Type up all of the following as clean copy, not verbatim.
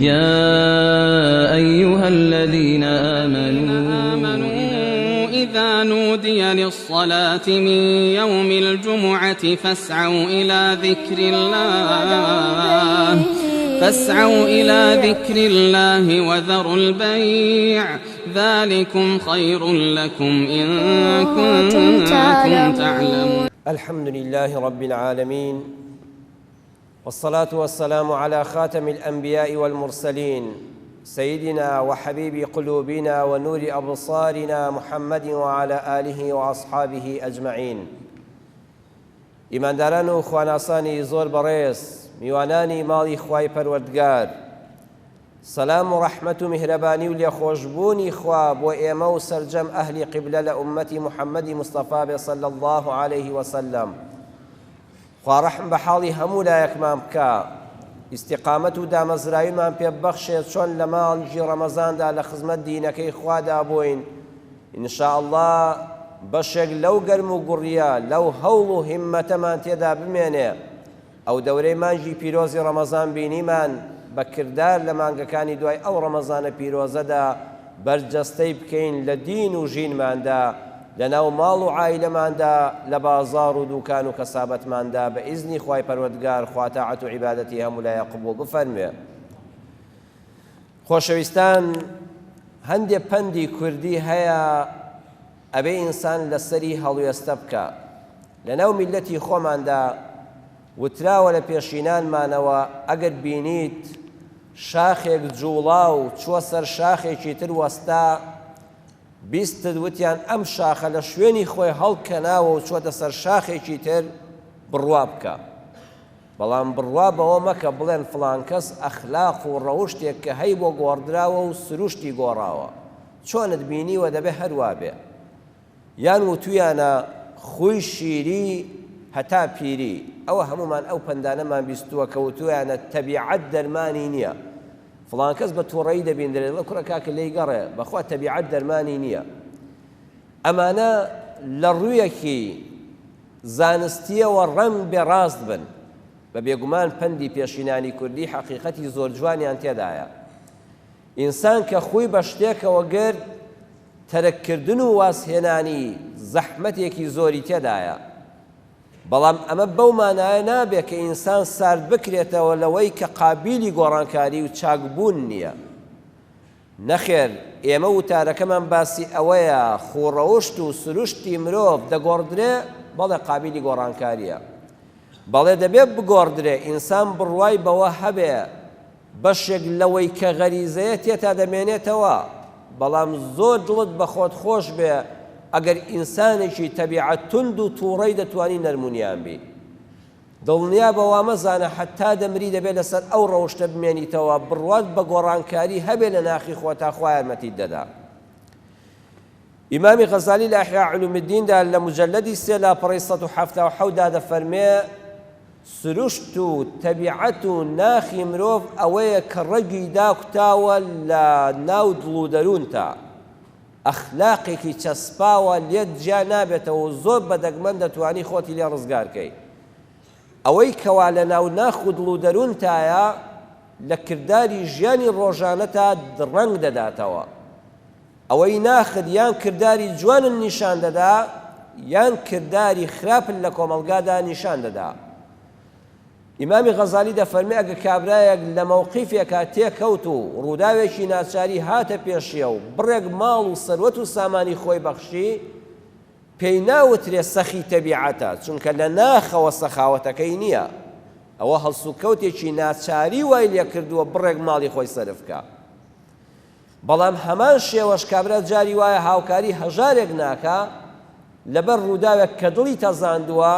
يا أيها الذين آمنوا إذا نودي للصلاة من يوم الجمعة فاسعوا إلى ذكر الله فاسعوا إلى ذكر الله وذروا البيع ذلكم خير لكم إن كنتم كنتم تعلمون. تعلمون. الحمد لله رب العالمين والصلاة والسلام على خاتم الأنبياء والمرسلين سيدنا وحبيب قلوبنا ونور أبصارنا محمد وعلى آله وأصحابه أجمعين. ئیمانداران و خواناسانی زۆر بەڕێز، میوانانی ماڵی خوای پەروەردگار، سەلام و ڕەحمەت و میهرەبانی و لێخۆشبوونی خوا بۆ ئێمە و سەرجەم ئەهلی قیبلە لە ئوممەتی محەممەدی مستەفا بێ صلی اللە علیه وسلم. خوا ڕەحم بە حاڵی هەموو لایەکمان بکا، ئیستیقامەت و دامەزراویمان پێ ببەخشێ چۆن لە مانگی ڕەمەزاندا لە خزمەت دینەکەی خوادا بووین، ان شاء اللە بەشێک لەو گەرم و گوڕیە، لەو هەوڵ و هیممەتەمان تێدا بمێنێ. ئەو دەورەی مانگی پیرۆزی ڕەمەزان بینیمان، بە کردار لە مانگەکانی دوای ئەو ڕەمەزانە پیرۆزەدا بەرجەستەی بکەین لە دین و ژینماندا، لە ناو ماڵ و عایلەماندا، لە بازاڕ و دوکان و کەسابەتماندا بە ئیزنی خوای پەروەردگار خوا تاعەت و عیبادەتی هەموو لایەک قبوڵ بفەرموێ. خۆشەویستان هەندێ پەندی کوردی هەیە ئەبێ ئینسان لەسەری هەڵوێستە بکا. لەناو میللەتی خۆماندا وتراوە لە پێشینانمانەوە ئەگەر بینیت شاخێک جوڵا و چوە سەر شاخێکی تر وەستا، بیستت وتیان ئەم شاخە لە شوێنی خۆی هەڵکەناوە و چوەتە سەر شاخێکی تر، بڕوا بکە. بەڵام بڕوا بەوە مەکە بڵێن فڵان کەس ئەخلاق و ڕەوشتێک کە هەیبوە گۆڕدراوە و سروشتی گۆڕاوە. چۆنت بینیوە دەبێ هەر وابێ. یان وتویانە خوی شیری هەتا پیری، ئەوە هەموومان ئەو پەندانەمان بیستووە کە وتویانە تەبیعەت دەرمانی نییە. فڵان کەس بە توڕەیی دەبیندرێ دەڵێ کوڕە کاکە لێی گەڕێ بەخوا تەبیعەت دەرمانی نییە. ئەمانە لە ڕوویەکی زانستییەوە ڕەنگبێ ڕاست بن، بە بێگومان پەندی پێشینانی کوردی حەقیقەتی زۆر جوانیان تێدایە. ئینسان کە خووی بە شتێکەوە گرت، تەرک کردن و وازهێنانی زەحمەتێکی زۆری تێدایە. بەڵام ئەمە بەو مانایە نابێ کە ئینسان سارد بکرێتەوە لەوەی کە قابیلی گۆڕانکاری و چاک بوون نییە. نەخێر، ئێمە وتارەکەمان باسی ئەوەیە خووڕەوشت و سروشتی مرۆڤ دەگۆڕدرێ، بەڵێ قابیلی گۆڕانکارییە. بەڵێ دەبێ بگۆڕدرێ، ئینسان بڕوای بەوە هەبێ بەشێک لەوەی کە غەریزەیە تێتا دەمێنێتەوە، بەڵام زۆر دڵت بە خۆت خۆش بێ ئەگەر ئینسانێکی تەبیعەت توند و توڕەی دەتوانی نەرمونیان بی. دڵنیابە وامەزانە حەتا دەمری دەبێ لەسەر ئەو ڕەوشتە بمێنیتەوە، بڕوات بە گۆڕانکاری هەبێ لە ناخی خۆتا خوا یارمەتیت دەدا. ئیمامی غەزالی لە احیاء علوم الدین دا لە مجلدی سێ لاپەڕەی 177 دا دەفەرمێ، سروشت و تەبیعەت و ناخی مرۆڤ ئەوەیە کە ڕەگی داکوتاوە لە ناو دڵ و دەروونتا، ئەخلاقێکی چەسپاوە لێت جیا نابێتەوە و زۆر بە دەگمەن دەتوانی خۆتی لێ ڕزگار کەی. ئەوەی کەوا لە ناو ناخ و دڵ و دەروونتایە لە کرداری ژیانی ڕۆژانەتا ڕەنگ دەداتەوە. ئەوەی ناخت یان کرداری جوانت نیشان دەدا یان کرداری خراپت لە کۆمەڵگادا نیشان دەدا. ئیمامی غەزالی دەفەرمێ ئەگە کابرایەک لە مەوقیفێکا تێکەوت و ڕووداوێکی ناچاری هاتە پێشیە و بڕێک ماڵ و سەروەت و سامانی خۆی بەخشی، پێی ناوترێ سەخی تەبیعەتە، چونکە لە ناخەوە سەخاوەتەکەی نییە، ئەوە هەڵسوکەوتێکی ناچاری وای لێکردووە بڕێک ماڵی خۆی سەرف کا. بەڵام هەمان شێوەش کابرا جاری وایە هاوکاری هەژارێک ناکا لەبەر ڕووداوێک کە دڵی تەزاندووە،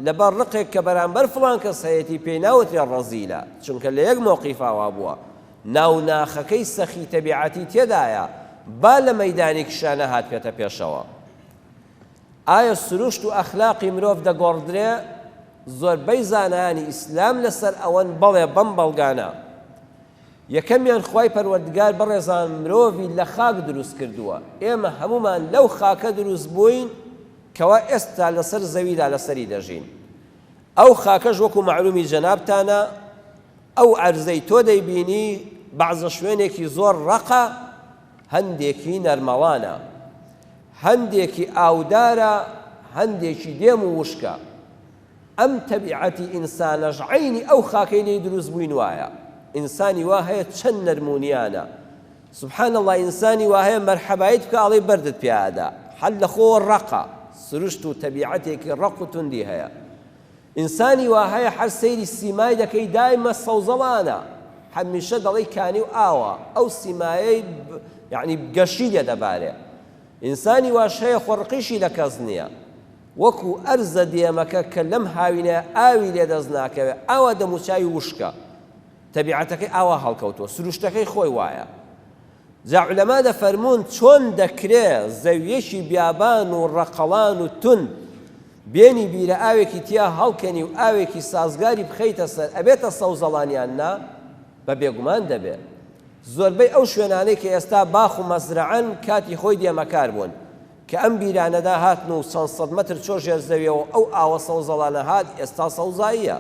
لەبەر ڕقێک کە بەرامبەر فڵان کەس هەیەتی پێی ناوترێ ڕەزیلە، چونکە لە یەک مەوقیفا وابووە، ناو ناخەکەی سەخی تەبیعەتی تێدایە، با لە مەیدانێکیشا نەهاتبێتە پێشەوە. ئایا سروشت و ئەخلاقی مرۆڤ دەگۆڕدرێ؟ زۆربەی زانایانی ئیسلام لەسەر ئەوەن بەڵێ بەم بەڵگانە. یەکەمیان خوای پەروەردگار بەڕێزان مرۆڤی لە خاک دروست کردووە، ئێمە هەموومان لەو خاکە دروست بووین کەوا ئێستا لەسەر زەویدا لەسەری دەژین، ئەو خاکەش وەکو مەعلومی جەنابتانە ئەو عەرزەی تۆ دەیبینی بەعزە شوێنێکی زۆر ڕەقە، هەندێکی نەرمەڵانە، هەندێکی ئاودارە، هەندێکی دێم و وشکە. ئەم تەبیعەتی ئینسانەش عەینی ئەو خاکەی لێی دروست بووین وایە. ئینسانی وا هەیە چەند نەرم و نیانە. سبحان اللە ئینسانی وا هەیە مەرحەبایت بکا ئەڵێی بەردت پیا ئەدا. هەر لە خۆوە ڕەقە. سروشت و تەبیعەتێکی ڕەق و توندی هەیە. ئینسانی وا هەیە هەر سەیری سیمای دەکەی دایمە سەوزەڵانە. هەمیشە دەڵێی کانی و ئاوە. ئەو سیمایەی یەعنی گەشی لێ دەبارێ. ئینسانی واش هەیە خۆ ڕقیشی لە کەس نییە. وەکو ئەرزە دێمەکە کە لەم هاوینەیا ئاوی لێ دەست ناکەوێ ئاوا دەموچاوی وشکە. تەبیعەتەکەی ئاوا هەڵکەوتووە، سروشتەکەی خۆی وایە. جا عولەما دەفەرموون چۆن دەکرێ زەوییەکی بیابان و ڕەقەڵان و توند بێنی بیرە ئاوێکی تیا هەڵکەنی و ئاوێکی سازگاری بخەیتە سەر ئەبێتە سەوزەڵان یان نا؟ بە بێگومان دەبێ. زۆربەی ئەو شوێنانەی کە ئێستا باخ و مەزرەعەن کاتی خۆی دێمەکار بوون. کە ئەم بیرانەدا هاتن و چەند سەد مەتر چۆ ژێر زەویەوە ئەو ئاوە سەوزەڵانە هات ئێستا سەوزاییە.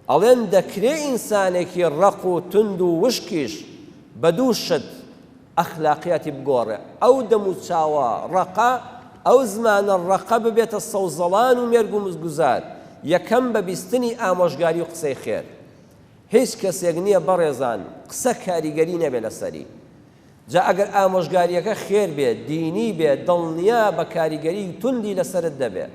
ئەڵێن دەکرێ ئینسانێکی ڕەق و توند و وشکیش بە دوو شت ئەخلاقیاتی بگۆڕێ، ئەو دەموچاوە ڕەقە، ئەو زمانە ڕەقە ببێتە سەوزەڵان و مێرگ و گوزار، یەکەم بە بیستنی ئامۆژگاری و قسەی خێر. هیچ کەسێک نییە بەڕێزان قسە کاریگەری نەبێ لەسەری. جا ئەگەر ئامۆژگارییەکە خێر بێ، دینی بێ، دڵنیا بە کاریگەری توندی لەسەرت دەبێ.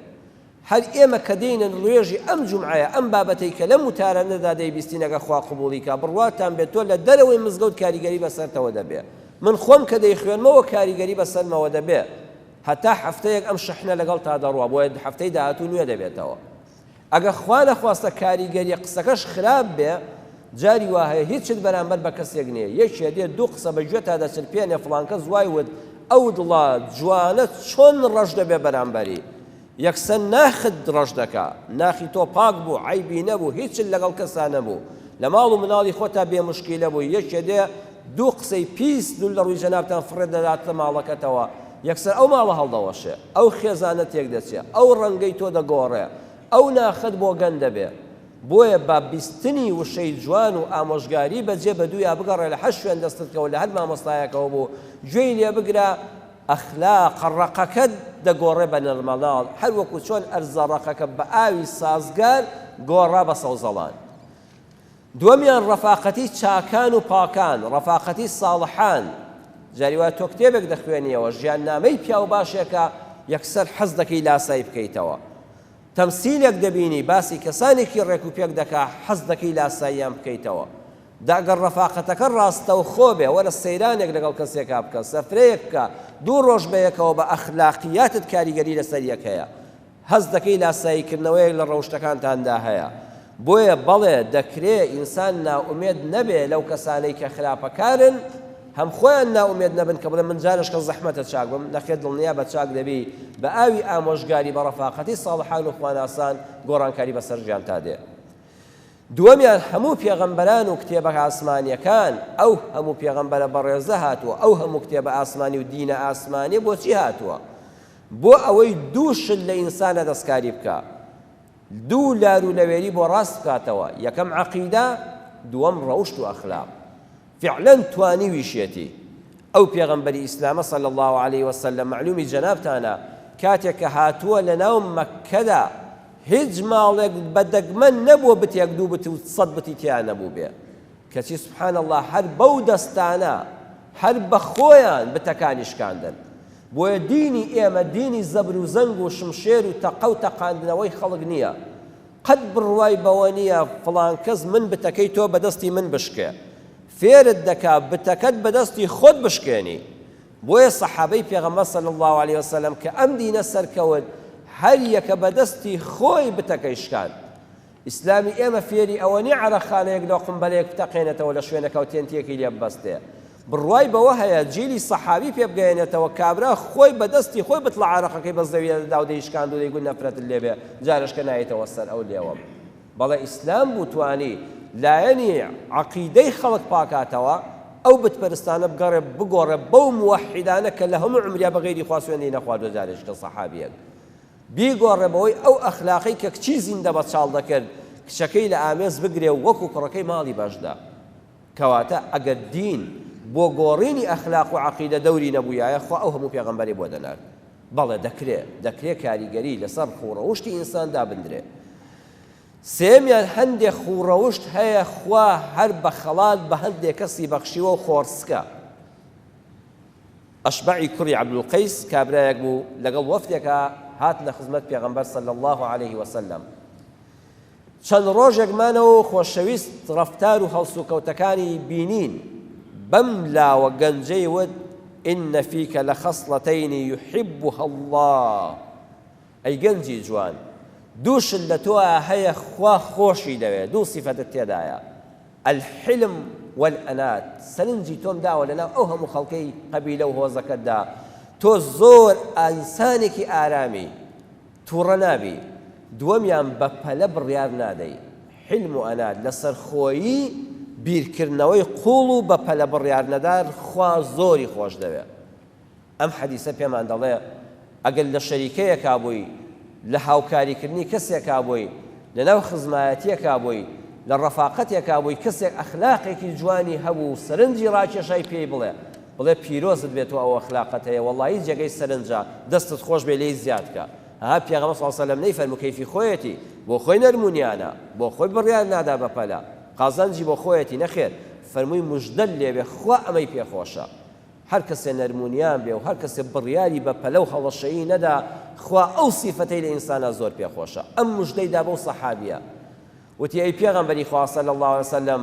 هەر ئێمە کە دێینە نوێژی ئەم جومعەیە، ئەم بابەتەی کە لەم وتارانەدا دەیبیستین ئەگەر خوا قبوڵی کا، بڕواتان بێت تۆ لە دەرەوەی مزگەوت کاریگەری بەسەرتەوە دەبێ. من خۆم کە دەیخوێنمەوە کاریگەری بەسەرمەوە دەبێ. هەتا هەفتەیەک ئەم شەحنە لەگەڵتا دەڕوا، بۆیە هەفتەی داهاتوو نوێ دەبێتەوە. ئەگەر خوا نەخواستە کاریگەری قسەکەش خراپ بێ، جاری وا هەیە هیچت بەرامبەر بە کەسێک نییە، یەکێ دێ دوو قسە بە گوێتا دەچرپێنێ فڵان کەس وای وت، ئەو دڵە جوانە چۆن ڕەش دەبێ بەرامبەری؟ یەکسەر ناخت ڕەش دەکا، ناخی تۆ پاک بوو، عەیبی نەبوو، هیچت لەگەڵ کەسا نەبوو، لە ماڵ و مناڵی خۆتا بێ موشکیلە بووی، یەکێ دێ دوو قسەی پیس دوور لە ڕووی جەنابتان فڕێ دەداتە ماڵەکەتەوە، یەکسەر ئەو ماڵە هەڵدەوەشێ، ئەو خێزانە تێک دەچێ، ئەو ڕەنگەی تۆ دەگۆڕێ، ئەو ناخەت بۆگەن دەبێ. بۆیە با بیستنی وشەی جوان و ئامۆژگاری بەجێ بەدوویا بگەڕێ لە هەر شوێن دەستت کەوت لە هەر مامۆستایەکەوە بوو گوێی لێ بگرە، ئەخلاقە ڕەقەکەت دەگۆڕێ بە نەرمەڵاڵ، هەر وەکو چۆن ئەرزە ڕەقەکە بە ئاوی سازگار گۆڕا بە سەوزەڵان. دووەمیان ڕەفاقەتی چاکان و پاکان، ڕەفاقەتی ساڵحان، جاری وایە تۆ کتێبێک دەخوێنیەوە ژیاننامەی پیاو باشێکە یەکسەر حەز دەکەی لاسایی بکەیتەوە، تەمسیلێک دەبینی باسی کەسانێکی ڕێک و پێک دەکا حەز دەکەی لاساییان بکەیتەوە. دە گەر ڕەفاقەتەکە ڕاستەوخۆ بێ وەرە سەیرانێک لەگەڵ کەسێکا بکە، سەفرەیەک بکە، دوو ڕۆژ بەیەکەوە بە ئەخلاقیاتت کاریگەری لەسەر یەک هەیە. هەست دەکەی لاساییکردنەوەیەک لە ڕەوشتەکانتاندا هەیە. بۆیە بەڵێ دەکرێ ئینسان نائومێد نەبێ لەو کەسانەی کە خراپەکارن، هەم خۆیان نائومێد نەبن کە بڵێن من جارێشکە زەحمەتە چاک بم، نەخێر دڵنیابە چاک دەبی بە ئاوی ئامۆژگاری بە ڕەفاقەتی ساڵحان و خواناسان گۆڕانکاری بەسەر ژیانتا دێ. دووەمیان هەموو پێغەمبەران و کتێبە ئاسمانیەکان، ئەو هەموو پێغەمبەرە بەڕێزە هاتووە، ئەو هەموو کتێبە ئاسمانی و دینە ئاسمانیە بۆچی هاتووە؟ بۆ ئەوەی دوو شت لە ئینسانە دەستکاری بکا، دوو لار و لەوێری بۆ ڕاست بکاتەوە، یەکەم عەقیدە، دووەم ڕەوشت و ئەخلاق. فعلەن توانیویشیەتی. ئەو پێغەمبەری ئیسلامە صلی اللە علیە وسلم مەعلومی جەنابتانە کاتێک کە هاتووە لەناو مەککەدا هیچ ماڵێک بە دەگمەن نەبووە بتێک دوو بت و سەد بتی تیا نەبووبێ کەچی سبحان اللە هەر بەو دەستانە هەر بە خۆیان بتەکانی شکاندن. بۆیە دینی ئێمە دینی زەبر و زەنگ و شمشێر و تەقە و تەقاندنەوەی خەڵک نییە. قەت بڕوای بەوە نییە فڵان کەس من بتەکەی تۆ بەدەستی من بشکێ. فێرت دەکا بتەکەت بەدەستی خۆت بشکێنی. بۆیە سەحابەی پێغەمبەر صلی اللە علیە وسلم کە ئەم دینە سەرکەوت هەر یەکە بەدەستی خۆی بتەکەی شکاند. ئیسلامی ئێمە فێری ئەوە نیە عەرەقخانەیەک لۆ قومبەلەیەک بتەقێنێتەوە لە شوێنەکەو تێنتیەکی لێ ببەستێ. بڕوای بەوە هەیە جیلی سەحابی پێ بگەیەنێتەوە کابرا خۆی بە دەستی خۆی بتڵە عارەقەکەی بە زەویە دەدا و دەیشکاند و دەیگوت نەفرەتت لێ بێ جارێشکە نایەیتەوە سەر ئەو لێوەم. بەڵێ ئیسلام بوو توانی لایەنی عەقیدەی خەڵک پاکاتەوە، ئەو بت پەرستانە بگەڕێ بگۆڕێ بەو موەحیدانە کە لە هەموو عومریا بە غەیری خوا سوێندی نەخواردوە جارێشکە سەحابیەک بیگۆڕێ بەوەی ئەو ئەخلاقەی کە کچی زیندە بەچاڵ دەکرد کچەکەی لە ئامێز بگرێ و وەکو کوڕەکەی ماڵی بەشدە. کەواتە ئەگەر دین بۆ گۆڕینی ئەخلاق و عەقیدە دەوری نەبوویایە خوا ئەو هەموو پێغەمبەری بۆ دەنارد. بەڵێ دەکرێ، دەکرێ کاریگەری لەسەر خووڕەوشتی ئینسان دابندرێ. سێیەمیان هەندێ خووڕەوشت هەیە خوا هەر بە خەڵات بە هەندێ کەسی بەخشیوە و خۆڕسکە. ئەشبەعی کوڕی عەبدولقەیس کابرایەک بوو لەگەڵ وەفدێکا هاتنە خزمەت پێغەمبەر صلی اللە علیه وسلم. چەند ڕۆژێک مانەوە و خۆشەویست ڕەفتار و هەڵسوکەوتەکانی بینین، بەم لاوە گەنجەی وت، ان فیک لخصلتین یحبها اللە، ئەی گەنجی جوان، دوو شت لە تۆا هەیە خوا خۆشی دەوێ، دوو سیفەتت تێدایە، الحلم والانات، سەرنجی تۆم داوە لەناو ئەو هەموو خەڵکەی قەبیلە و هۆزەکەتدا، تۆ زۆر ئینسانێکی ئارامی، توڕە نابی، دووەمیان بە پەلە بڕیار نادەی، حیلم و ئەنات، لەسەرخۆیی بیرکردنەوەی قوڵ و بە پەلە بڕیارنەدار خوا زۆری خۆش دەوێ. ئەم حەدیسە پێمان دەڵێ ئەگەر لە شەریکەیەکا بووی، لە هاوکاریکردنی کەسێکا بووی، لەناو خزمایەتیەکا بووی، لە ڕەفاقەتێکا بووی کەسێک ئەخلاقێکی جوانی هەبوو و سەرنجی ڕاکێشای پێی بڵێ، بڵێ پیرۆزت بێ تۆ ئەو ئەخلاقەت هەیە وەڵایی جێگەی سەرنجە دەستت خۆش بێ لێی زیاد کە ها پێغەمبەر صلی اللە علیە وسلم نەیفەرموو کەیفی خۆیەتی بۆ خۆی نەرمونیانە بۆ خۆی بڕیار نادا بە پەلە قازانجی بۆ خۆیەتی نەخێر فەرمووی مژدەت لێ بێ خوا ئەمەی پێ خۆشە هەر کەسێ نەرمونیان بێ و هەر کەسێ بڕیاری بە پەلە و هەڵەشەیی نەدا خوا ئەو سیفەتەی لە ئینسانا زۆر پێ خۆشە ئەم مژدەی دا بەو سەحابیە وتی، ئەی پێغەمبەری خوا صلی اللە علیە وسلم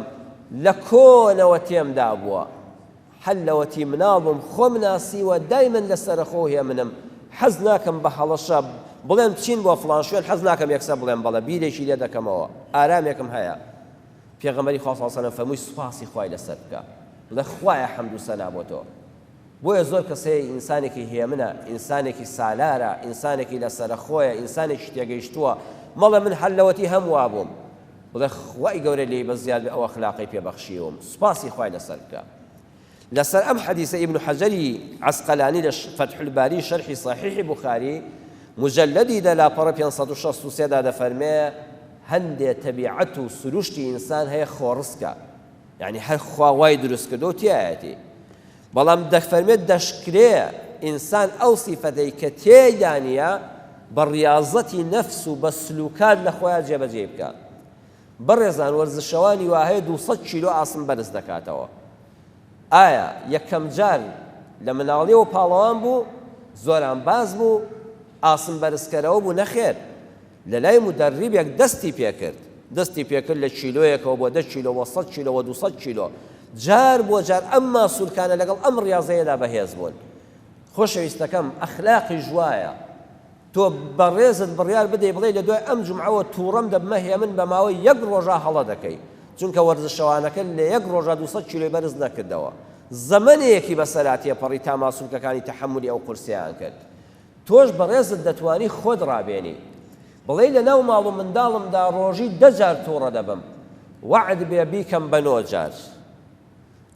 لە کۆنەوە تێم دابووە، هەر لەوەتی مناڵ بووم خۆم ناسیوە دایمەن لەسەرەخۆ و هێمنم، حەز ناکەم بە هەڵەشە بڵێم بچین بۆ فڵان شوێن حەز ناکەم یەکسەر بڵێم بەڵێ بیرێکی لێ دەکەمەوە ئارامێکم هەیە. پێغەمبەری خوا صلی اللە علیە وسلم فەرمووی سوپاسی خوای لەسەر بکە، بڵێ خوایە حەمد و سەنا بۆ تۆ. بۆیە زۆر کەس هەیە ئینسانێکی هێمنە، ئینسانێکی سالارە، ئینسانێکی لەسەرەخۆیە، ئینسانێکی تێگەیشتووە، مەڵێ من هەر لەوەتی هەم وابووم، بڵێ خوای گەورە لێی بەزیاد بێ ئەو ئەخلاقەی پێ بەخشیوم، سوپاسی خوای لەسەر بکە. لەسەر ئەم حەدیسە ئیبن حەجەری عەسقەلانی لە فەتح الباری شەرحی صحیحی بوخاری مجلدی دە لاپەڕە 563 دا دەفەرمێ هەندێ تەبیعەت و سروشتی ئینسان هەیە خۆڕسکە یانی هەر خوا وای دروست کردووە و تیایەتی بەڵام دەفەرمێت دەشکرێ ئینسان ئەو سیفەتەی کە تێیدا نییە بە ڕیاضەتی نەفس و بە سلوکات لە خۆیان جێبەجێی بکا. بەڕێزان وەرزشەوانی وا هەیە 200 کیلۆ ئاسن بەرز دەکاتەوە. ئایا یەکەم جار لە مناڵیەوە پاڵەوان بوو؟ زۆرانباز بوو؟ ئاسن بەرزکەرەوە بوو؟ نەخێر. لەلای مودەریبێک دەستی پێکرد، دەستی پێکرد لە کیلۆیەکەوە بۆ دە کیلۆ بۆ سەد کیلۆ بۆ 200 کیلۆ، جار بۆ جار ئەم ماسولکانە لەگەڵ ئەم ڕیازەیەدا بەهێز بوون. خۆشەویستەکەم ئەخلاقیش وایە، تۆ بەڕێزت بڕیار بدەی بڵێی لە دوای ئەم جومعەوە تووڕەم دەبمە هێمن بە ماوەی یەک ڕۆژا هەڵە دەکەی، چونکە وەرزشەوانەکە لە یەک ڕۆژا 200 کیلۆی بەرز نەکردەوە، زەمەنێکی بەسەرا تێپەڕی تا ماسولکەکانی تەحەمولی ئەو قورسیەیان کرد. تۆش بەڕێزت دەتوانی خۆت ڕابێنی بڵێی لەناو ماڵ و منداڵمدا ڕۆژی دە جار توڕە دەبم وەعد بێ بیکەم بە نۆ جار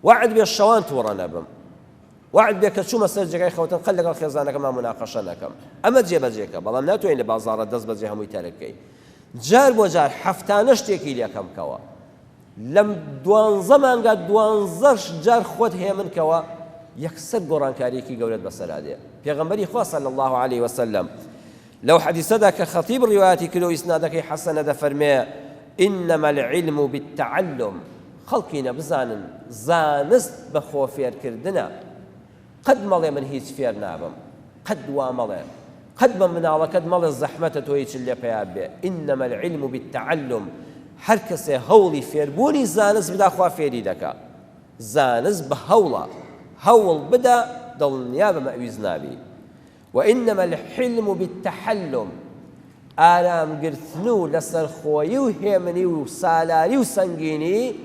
وەعد بێ شەوان توڕە نەبم وەعد بێ کە چوومە سەر جێگای خەوتن قەت لەگەڵ خێزانەکەما موناقەشە نەکەم ئەمە جێبەجێکە بەڵام ناتوانین لە بازاڕە دەست بەجێ هەمووی تەرک بکەی جار بۆ جار هەفتانە شتێکی لێکەم کەوە لەم دوانزە مانگا دوانزەش جار خۆت هێمن کەوە یەکسەر گۆڕانکاریەکی گەورەت بەسەرا دێ پێغەمبەری خوا صلی اللە علیه وسلم لەو حەدیسەدا کە خەتیب ڕیوایەتی کردو ئیسنادەکەی حەسەنە دەفەرمێ انما العلم بالتعلم خەڵکینە بزانن زانست بە خۆ فێرکردنە قەت مەڵێ من هیچ فێر نابم قەت وا مەڵێ قەت بە مناڵەکەت مەڵێ زەحمەتە تۆ هیچت لێ پەیا بێ انما العلم بالتعلم هەر کەسێ هەوڵی فێربوونی زانست بدا خوا فێری دەکا زانست بە هەوڵە هەوڵ بدە دڵنیابە مەئویز نابی وانما الحلم بالتحلم ئارامگرتن و لەسەرخۆیی و هێمنی و سالاری و سەنگینی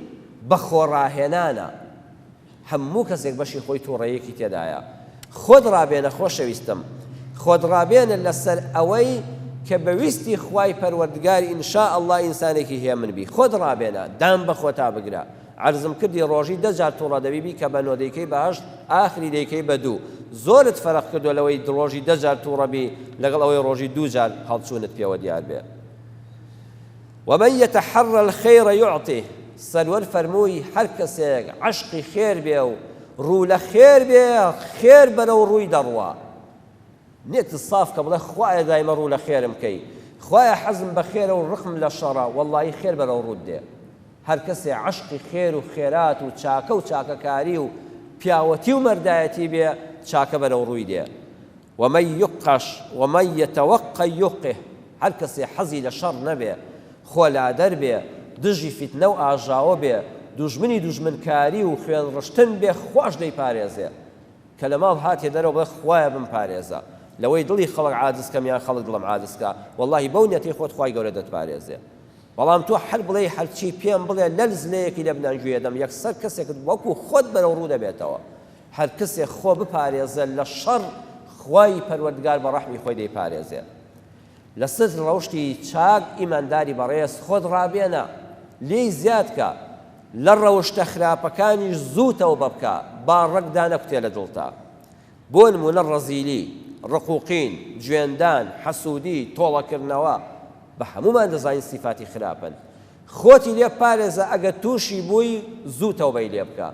بە خۆڕاهێنانە هەموو کەسێک بەشی خۆی توڕەیەکی تێدایە خۆت ڕابێنە خۆشەویستم خۆت ڕابێنە لەسەر ئەوەی کە بە ویستی خوای پەروەردگار ان شاء اللە ئینسانێکی هێمن بی خۆت ڕابێنە دان بە خۆتا بگرە عەرزم کردی ڕۆژی دە جار توڕە دەبی بیکە بە نۆ دەیکەی بە هەشت ئاخری دەیکەی بە دوو زۆرت فەرق کردوە لەوەی ڕۆژی دە جار توڕە بی لەگەڵ ئەوەی ڕۆژی دوو جار هەڵچوونت پێوە دیار بێ ومن یتحری الخیر یعطه. سەروەر فەرمووی هەر کەسێک عەشقی خێر بێ و ڕوو لە خێر بێ خێر بەرەو ڕووی دەڕوا. نێتت ساف کە بڵێ خوایە دایمە ڕوو لە خێرم کەی خوایە حەزم بە خێرە و ڕقم لە شەڕە وەڵڵایی خێر بەرەو ڕووت دێ. هەر کەسێ عەشقی خێر و خێرات و چاکە و چاکەکاری و پیاوەتی و مەردایەتی بێ چاکە بەرەو ڕووی دێ. ومن یقش ومن یتوق یوقه، هەر کەسێ حەزی لە شەڕ نەبێ، خۆ لادەر بێ، دژی فیتنە و ئاژاوە بێ، دوژمنی دوژمنکاری و خوێن ڕشتن بێ خواش دەیپارێزێ. کە لە ماڵ هاتیە دەرەوە بڵێ خوایە بمپارێزە لەوەی دڵی خەڵک عاجز کەم یان خەڵک دڵم عاجز کا، وەڵاهی بەو نیەتەی خۆت خوای گەورە دەتپارێزێ. بەڵام تۆ هەر بڵێی هەرچی پێم بڵێ لەل زلەیەکی لە بنان گوێ دەم یەکسەر کەسێکت وەکو خۆت بەرەو ڕوو دەبێتەوە. هەر کەسێ خۆ بپارێزێ لە شەڕ خوای پەروەردگار بە ڕەحمی خۆی دەیپارێزێ. لە سەر ڕەوشتی چاک ئیمانداری بەڕێز خۆت ڕابێنە لێی زیاد کە، لە ڕەوشتە خراپەکانیش زوو تەوبە بکە با ڕەگ دانەکوتێ لە دڵتا. بۆ نموونە ڕەزیلی، ڕق و قین، جوێندان، حەسوودی، تۆڵەکردنەوە، بە هەموومان دەزانین سیفاتی خراپن. خۆتی لێ بپارێزە ئەگەر تووشی بووی زوو تەوبەی لێ بکە.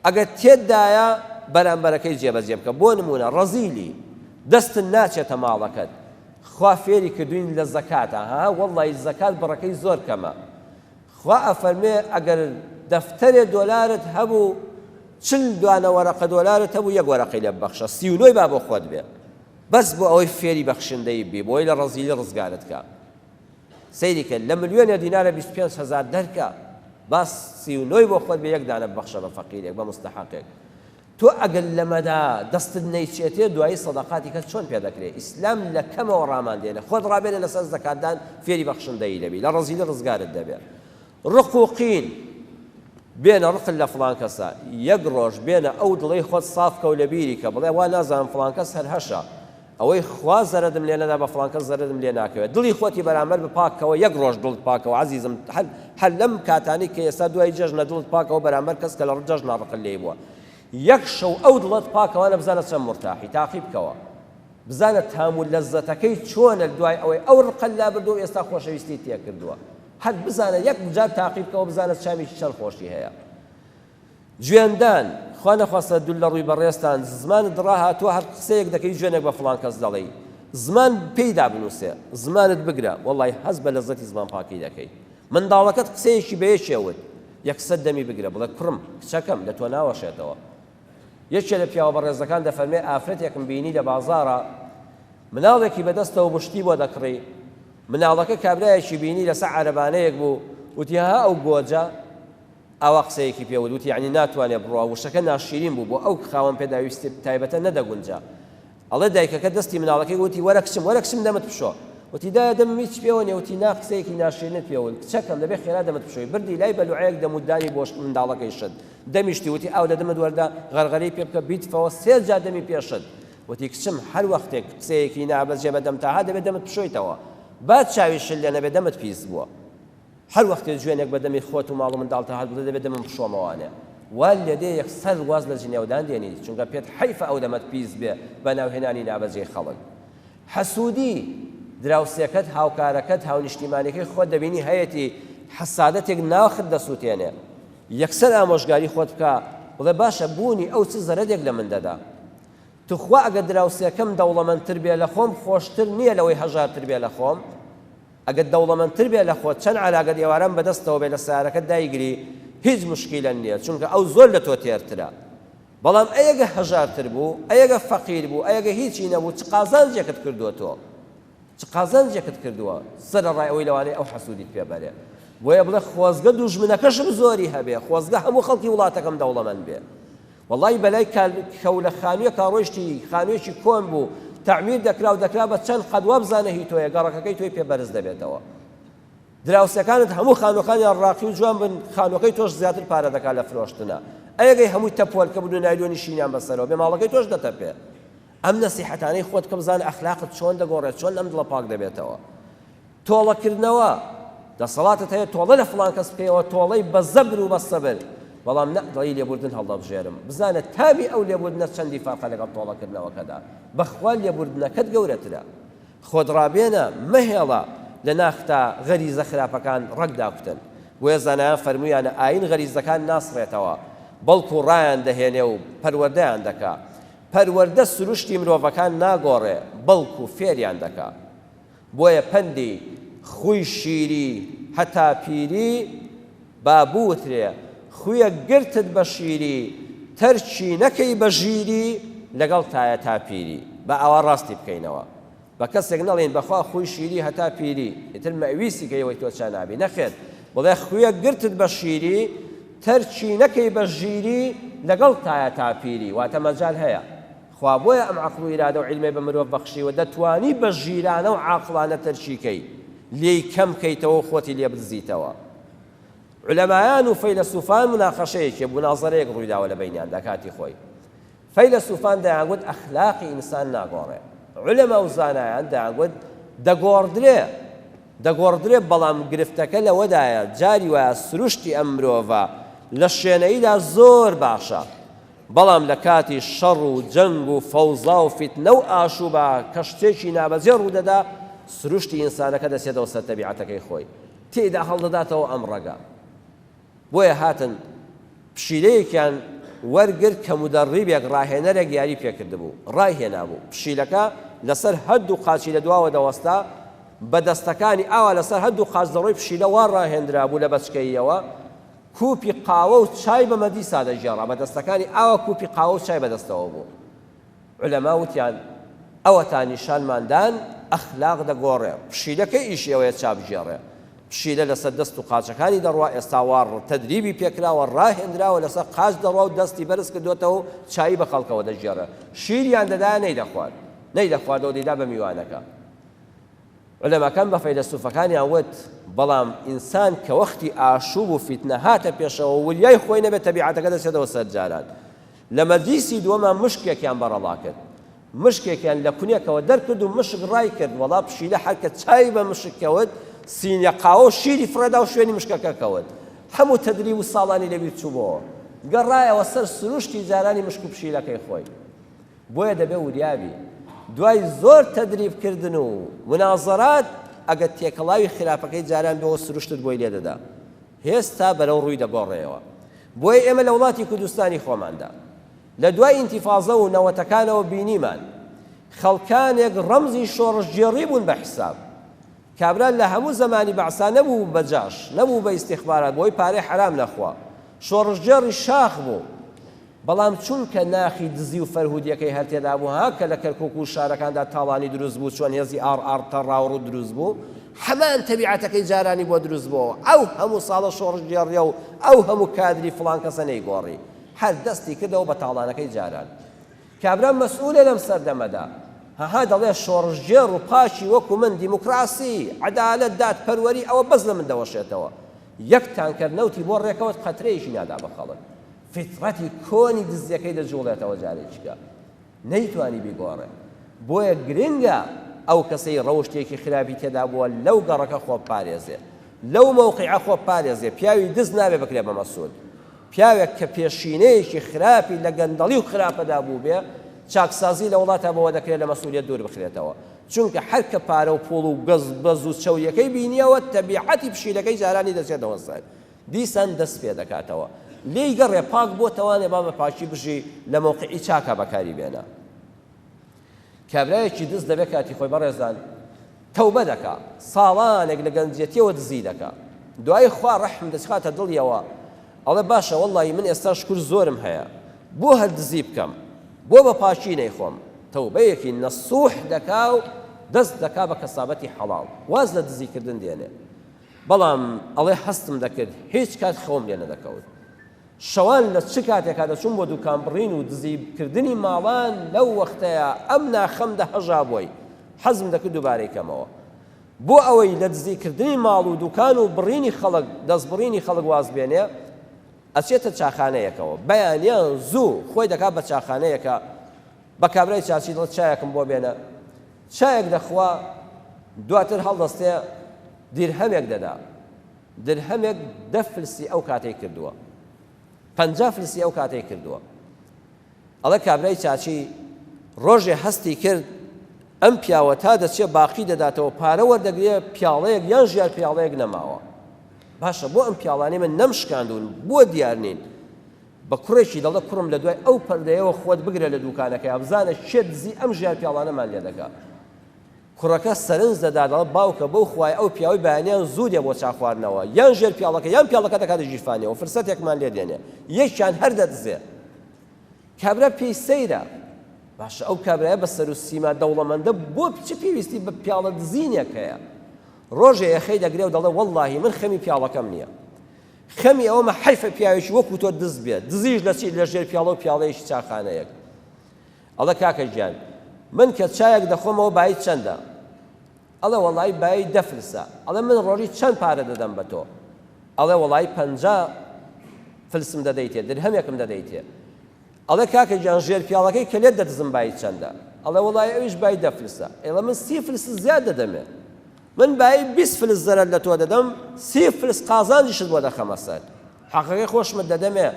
ئەگەر تێتدایە بەرامبەرەکەی جێبەجێ بکە بۆ نموونە ڕەزیلی دەستت ناچێتە ماڵەکەت خوا فێری کردوین لە زەکاتە ها وەڵی زەکات بڕەکەی زۆر کەمە خوا ئەفەرمێ ئەگەر دەفتەرێ دۆلارت هەبوو چل دوانە وەرەقە دۆلارت هەبوو یەک وەرەقەی لێ ببەخشە 39 با بۆ خۆت بێ بەس بۆ ئەوەی فێری بەخشندەی بی بۆی لە ڕەزیلی ڕزگارت کە سەیری کە لە ملیۆنێ دینارە 25 هەزار دەرکە با 39 بۆ خۆت بێ یەک دانە ببەخشە بە فەقیرێک بە مستەحەقێک تۆ ئەگەر لەمەدا دەستت نەیچێتێ دوایی سەدەقاتی کەس چۆن پێ دەکرێ ئیسلام لە کەمەوە ڕامان دێنێ خۆت ڕابێنە لەسەر زەکاتدان فێری بەخشندەیی دەبی لە ڕەزیلی ڕزگارت دەبێ ڕق و قین بێنە ڕقت لە فڵان کەسە یەک ڕۆژ بێنە ئەو دڵەی خۆت ساف کە و لە بیری کە بڵێ وا نازانم فڵان کەس هەر هەشە ئەوەی خوا زەرەدم لێ نەدا بە فڵان کەس زەرەدم لێ ناکەوێت دڵی خۆتی بەرامبەر بپاک کەوە یەک ڕۆژ دڵت پاکەوە عەزیزم هەر هەر لەم کاتانەی کە ئێستا دوای جەژنە دڵت پاکەوە بەرامبەر کەس کە لە جەژنا ڕقت لێی بووە یەک شەو ئەو دڵت پاکەوانە بزانە چەند مورتاحی تاقی بکەوە بزانە تام و لەزەتەکەی چۆنە دوای ئەوەی ئەو ڕقەت لابردووە و ئێستا خۆشەویستیت تێکردووە هەر بزانە یەک جار تاقی بکەوە بزانە چامێکی چەند خۆشی هەیە جوێندان، خوا نەخواستە دوور لە ڕووی بەڕێزتان زمانت ڕاهاتووە هەر قسەیەک دەکەی جوێنێک بە فڵان کەس دەڵێی زمان پێی دابنووسێ زمانت بگرە وەڵی هەست بە لەزەتی زمان پاکی دەکەی منداڵەکەت قسەیەکی بە یەکێ وت یەکسەر دەمی بگرە بڵێ کوڕم کچەکەم لە تۆ ناوەشێتەوە یەکێ لە پیاوە بەڕێزەکان دەفەرمێ ئافرەتێکم بینی لە بازاڕا مناڵێکی بەدەستەوە بوو شتی بۆ دەکڕی مناڵەکە کابرایەکی بینی لەسەر عەرەبانەیەک بوو وتی ها ئەو گۆجە ئاوا قسەیەکی پێ وت، وتی یەعنی ناتوانێ بڕوا، وشەکە ناشیرین بوو، بۆ ئەو خاوەن پێداویستیە تایبەتە نەدەگونجا. ئەڵێ دایکەکە دەستی مناڵەکەی وتی وەرە کچم، وەرە کچم دەمت بشۆ. وتی دایە دەمم هیچ پێوە نیە، وتی نا قسەیەکی ناشیرنت پێ وت، کچەکەم دەبێ خێرا دەمت بشۆی. بردی لای بەلوعەیەک دەم و دانی بۆ منداڵەکەی شت. دەمی شتی، وتی ئاو لە دەمت وەردە، غەرغەرەی پێ بکە، بیتفەوە، سێ جار دەمی پێ شت. وتی کچم هەر وەختێک قسەیەکی نابەجێ بە دەمتا هات دەبێ دەمت بشۆیتەوە. با چاوی شل لێ نەبێ دەمت پیس بووە. هەر وەختێ جوێنێک بە دەمی خۆت و ماڵ و منداڵتا هات بڵێ دەبێ دەمم بشۆمەوانێ وات لێ دێ یەکسەر واز لە جنێودان دێنی چونکە پێت حەیفە ئەو دەمەت پیس بێ بە ناوهێنانی نابەجێی خەڵک حەسوودی دراوسێکەت هاوکارەکەت هاونیشتیمانەکەی خۆت دەبینی هەیەتی حەسادەتێک ناخت دەسووتێنێ یەکسەر ئامۆژگاری خۆت بکە بڵێ باشە بوونی ئەو چ زەرەدێک لە من دەدا توخوا ئەگەر دراوسێکەم دەوڵەمەندتر بێ لە خۆم خۆشتر نییە لەوەی هەژارتر بێ لە خۆم ئەگەر دەوڵەمەندتر بێ لە خۆت چەند عەلاگەت ئێواران بەدەستەوە بێ لە سەیارەکەت دایگری هیچ موشکیلە نیە چونکە ئەو زۆر لە تۆ تێرترە بەڵام ئەیەگە هەژارتر بوو ئەیەگە فەقیر بوو ئەیەگە هیچی نەبوو چ قازانجێکت کردووە تۆ چ قازانجێکت کردووە سەرەڕای ئەوەی لەوانەیە ئەو حەسوودیت پێ بەرێ بۆیە بڵێ خۆزگە دوژمنەکەشم زۆری هەبێ خۆزگە هەموو خەڵکی وڵاتەکەم دەوڵەمەند بێ وەڵای بەلای کەولە خانویەکا ڕۆیشتی خانویەکی کۆن بوو تەعمیر دەکرا و دەکرا بە چەند قەد وابزانە هی تۆیە گەڕەکەکەی تۆی پێ بەرز دەبێتەوە دراوسێکانت هەموو خانوەکانیان ڕاقی و جوان بن خانوەکەی تۆش زیاتر پارە دەکات لە فرۆشتنە ئەیەگەی هەمووی تەپۆلکە بن و نایلۆنی شینیان بەسەرەوە بێ ماڵەکەی تۆش دەتەپێ ئەم نەسیحەتانەی خۆت کە بزانە ئەخلاقت چۆن دەگۆڕێت چۆن ئەم دڵە پاک دەبێتەوە تۆڵەکردنەوە، دەسەڵاتت هەیە تۆڵە لە فڵان کەس بکەیەوە، تۆڵەی بە زەبر و بە سەبر، بەڵام نە دەڵێی لێبوردن هەڵدەبژێرم، بزانە تامی ئەو لێبوردنە چەندی فەرقە لەگەڵ تۆڵەکردنەوەکەدا، بەخوا لێبوردنەکەت گەورەترە. خۆت ڕابێنە، مەهێڵە لە ناختا غەریزە خراپەکان ڕەگ داکوتن. بۆیە زانایان فەرموویانە ئایین غەریزەکان ناسڕێتەوە، بەڵکو ڕایان دەهێنێ و پەروەردەیان دەکا. پەروەردە سروشتی مرۆڤەکان ناگۆڕێ، بەڵکو فێریان دەکا. بۆیە پەندی، خووی شیری هەتا پیری، با بوترێ، خوویەک گرتت بە شیری، تەرکی نەکەی بە ژیری، لەگەڵتایە تا پیری. با ئاوا ڕاستی بکەینەوە. بە کەسێک نەڵێین بەخوا خووی شیری هەتا پیری، ئیتر مەئویسی کەی ئەوەی تۆ چا نابی، نەخێر، بڵێ خوویەک گرتت بە شیری، تەرکی نەکەی بە ژیری، لەگەڵتایە تا پیری، واتە مەجال هەیە. خوا بۆیە ئەم عەقڵ و ئیرادە و عیلمەی بە مرۆڤ بەخشیوە دەتوانی بە ژیرانە و عاقڵانە تەرکی کەی، لێی کەم کەیتەوە و خۆتی لێ بدزیتەوە. عولەمایان و فەیلەسوفان موناقەشەیەکی، مونازەرەیەک ڕوویداوە لە بەینیاندا کاتی خۆی. فەیلەسوفان دەیانگوت ئەخلاقی ئینسان ناگۆڕێ. عولەما و زانایان دەیانگوت دەگۆڕدرێ. دەگۆڕدرێ بەڵام گرفتەکە لەوەدایە جاری وایە سروشتی ئەم مرۆڤە لە شێنەییدا زۆر باشە بەڵام لە کاتی شەڕ و جەنگ و فەوزا و فیتنە و ئاشوبا کە شتێکی نابەجێ ڕوودەدا سروشتی ئینسانەکە دەچێتەوە سەر تەبیعەتەکەی خۆی تێیدا هەڵدەداتەوە ئەم ڕەگە بۆیە هاتن پشیلەیەکیان وەرگرت کە مودەڕیبێک، ڕاهێنەرێک، یاری پێکردبوو، ڕایهێنابوو. پشیلەکە لەسەر هەردوو قاچی لە دواوە دەوەستا، بە دەستەکانی ئاوا لەسەر هەردوو قاچ دەڕۆی، پشیلە وا ڕاهێنرابوو لە بەچکەییەوە، کوپی قاوە و چای بە مەدیسا دەگێڕا، بە دەستەکانی ئاوا کوپی قاوە و چای بەدەستەوە بوو. عولەما وتیان، ئەوەتا نیشانمان دان ئەخلاق دەگۆڕێ، پشیلە کەی ئیشی ئەوەیە چا بگێڕێ؟ پشیلە لەسەر دەست و قاچەکانی دەڕوا، ئێستا وا تەدریبی پێکراوە، ڕاهێنراوە لەسەر قاچ دەڕوا و دەستی بەرز کردۆتەوە و چایی بە خەڵکەوە دەگێڕێ. شیریان دەدایە نەیدەخوارد، نەیدەخواردەوە دەیدا بە میوانەکە. عولەماکان بە فەیلەسوفەکانیان وت، بەڵام ئینسان کە وەختی ئاشوب و فیتنە هاتە پێشەوە وریای خۆی نەبێت تەبیعەتەکە دەچێتەوە سەر جاران. لە مەجلیسی دووەما مشکێکیان بەڕەڵا کرد. مشکێکیان لە کونێکەوە دەرکرد و مشک ڕای کرد، وەڵا پشیلە هەر کە چاوی بە مشک کەوت، سینیە قاوە و شیری فڕێدا و شوێنی مشکەکە کەوت. هەموو تەدریب و ساڵانی لەبیر چووبۆوە. گەڕایەوە سەر سروشتی جارانی مشک و پشیلەکەی خۆی. بۆیە دەبێ وریا بی. دوای زۆر تەدریب کردن و مونازەرات، ئەگەر تێکەڵاوی خراپەکەی جاران بۆوە سروشتت بۆی لێدەدا. هێستا بەرەو ڕووی دەگۆڕێیەوە. بۆیە ئێمە لە وڵاتی کوردستانی خۆماندا لە دوای ئینتیفازە و نەوەتەکانەوە بینیمان خەڵکانێک ڕەمزی شۆڕشگێڕی بوون بە حیساب. کابرا لە هەموو زەمانی بەعسا نەبوو بە جاش، نەبوو بە ئیستیخبارات بۆی پارەی حەرام نەخوا. شۆڕشگێڕی شاخ بوو. بەڵام چونکە ناخی دزی و فەرهودیەکەی هەر تێدا بوو ها کە لە کەرکوک و شارەکاندا تاڵانی دروست بوو چۆن هێزی ئاڕ ئاڕ تەڕاوڕوو دروست بوو هەمان تەبیعەتەکەی جارانی بۆ دروست بۆوە ئەو هەموو ساڵە شۆڕشگێڕیە و ئەو هەموو کادری فڵان کەسە نەیگۆڕی هەر دەستی کردەوە بە تاڵانەکەی جاران کابرا مەسئولە لەم سەردەمەدا هەها دەڵێ شۆڕشگێڕ و پاکی وەکو من دیموکراسی عەدالەت دادپەروەری ئەوە بەس لە من دەوەشێتەوە یەک تانکەر نەوتی بۆ ڕێکەوت قەترەیەکی نادا بە خەڵک فیتڕەتی کۆنی دزیەکەی دەجوڵێتەوە جارێکیکە نەیتوانی بیگۆڕێ بۆیە گرنگە ئەو کەسەی ڕەوشتێکی خراپی تێدا بووە لەو گەڕەکە خۆ بپارێزێ لەو مەوقیعە خۆ بپارێزێ پیاوی دز نابێ بکرێ بە مەسول پیاوێک کە پێشینەیەکی خراپی لە گەندەڵی و خراپەدا بووبێ چاکسازی لە وڵاتە بەوە دەکرێت لە مەسئولیەت دوور بخرێتەوە چونکە هەر کە پارە و پوڵ و گەز بەز و چەوریەکەی بینیەوە تەبیعەتی پشیلەکەی جارانی دەچێتەوە سەر دیسان دەست پێ دەکاتەوە. لێی گەڕێ پاک بۆتەوانێ با بە پاکی بژی لە مەوقعی چاکا بەکاری بێنە. کابرایەکی دز دەبێ کاتی خۆی بەڕێزان تەوبە دەکا ساڵانێک لە گەنجێتیەوە دزی دەکا دوایی خوا ڕەحم دەچخاتە دڵیەوە ئەڵێ باشە وەڵی من ئێستا شکر زۆرم هەیە بۆ هەر دزی بکەم بۆ بە پاکی نەیخۆم تەوبەیەکی نەسوح دەکا و دەست دەکا بە کەسابەتی حەڵاڵ واز لە دزیکردن دێنێ بەڵام ئەڵێ هەستم دەکرد هیچ کات خەوم لێ نەدەکەوت. شەوان لە چ کاتێکا دەچووم بۆ دوکان بڕین و دزی کردنی ماڵان لەو وەختەیا ئەم ناخەم دەهەژا بۆی حەزم دەکرد دووبارەی کەمەوە. بۆ ئەوەی لە دزی کردنی ماڵ و دوکان و بڕینی خەڵک دەست بڕینی خەڵک واز بێنێ ئەچێتە چاخانەیەکەوە بەیانیان زوو خۆی دەکا بە چاخانەیەکا بە کابرای چاچی دەڵێ چایەکم بۆ بێنە چایەک دەخوا دواتر هەڵدەستێ دیرهەمێک دەدا درهەمێک دە فلسی ئەو کاتەی کردووە پەنجا فلسی ئەو کاتەی کردووە ئەڵێ کابرای چاچی ڕۆژێ هەستی کرد ئەم پیاوە تا دەچێ باقی دەداتەوە پارە وەردەگرێ پیاڵەیەک یان ژیار پیاڵەیەک نەماوە. باشە بۆ ئەم پیاڵانەی من نەمشکاندوون بۆ دیار نین؟ بە کوڕێکی دەڵێ کوڕم لە دوای ئەو پەردەیەوە خۆت بگرە لە دووکانەکەیا بزانە کێ دزی ئەم ژیار پیاڵانەمان لێ دەکا. کوڕەکە سەرنج دەدا دەڵێ باوکە بەو خوایە ئەو پیاوەی بەیانیان زوو دێ بۆ چا خواردنەوە یان ژێر پیاڵەکە یان پیاڵەکە دەکاتە ژیرفانیەوە فرسەتێکمان لێ دێنێ یەکیان هەر دەدزێ. کابرا پێی سەیرە باشە ئەو کابرایە بە سەر و سیما دەوڵەمەندە بۆ چ پێویستی بە پیاڵە دزینێک هەیە؟ ڕۆژێ یەخەی دەگرێ و دەڵێ وەڵڵاهی من خەمی پیاڵەکەم نییە خەمی ئەوەمە حەیفە پیاوێکی وەکو تۆ دز بێت دزیش لە چی لە ژێر پیاڵە و پیاڵەیەکی چاخانەیەک ئەڵێ کاکە گیان من کە چایەک دەخۆمەوە بایی چەندە ئەڵێ وەڵایی بایی دە فلسە ئەڵێ من ڕۆژی چەند پارە دەدەم بە تۆ ئەڵێ وەڵایی 50 فلسم دەدەیتێ درهەمێکم دەدەیتێ ئەڵێ کاکە گیان ژێر پیاڵەکەی کە لێت دەدزم بایی چەندە ئەڵێ وەڵایی ئەویش بای دە فلسە ئەڵێ من 30 فلس زیاد دەدەمێ من بایی 20 فلس زەرەر لە تۆ دەدەم 30 فلس قازانجیشت بۆ دەخەمە سەر حەقەکەی خۆشمت دەدەمێ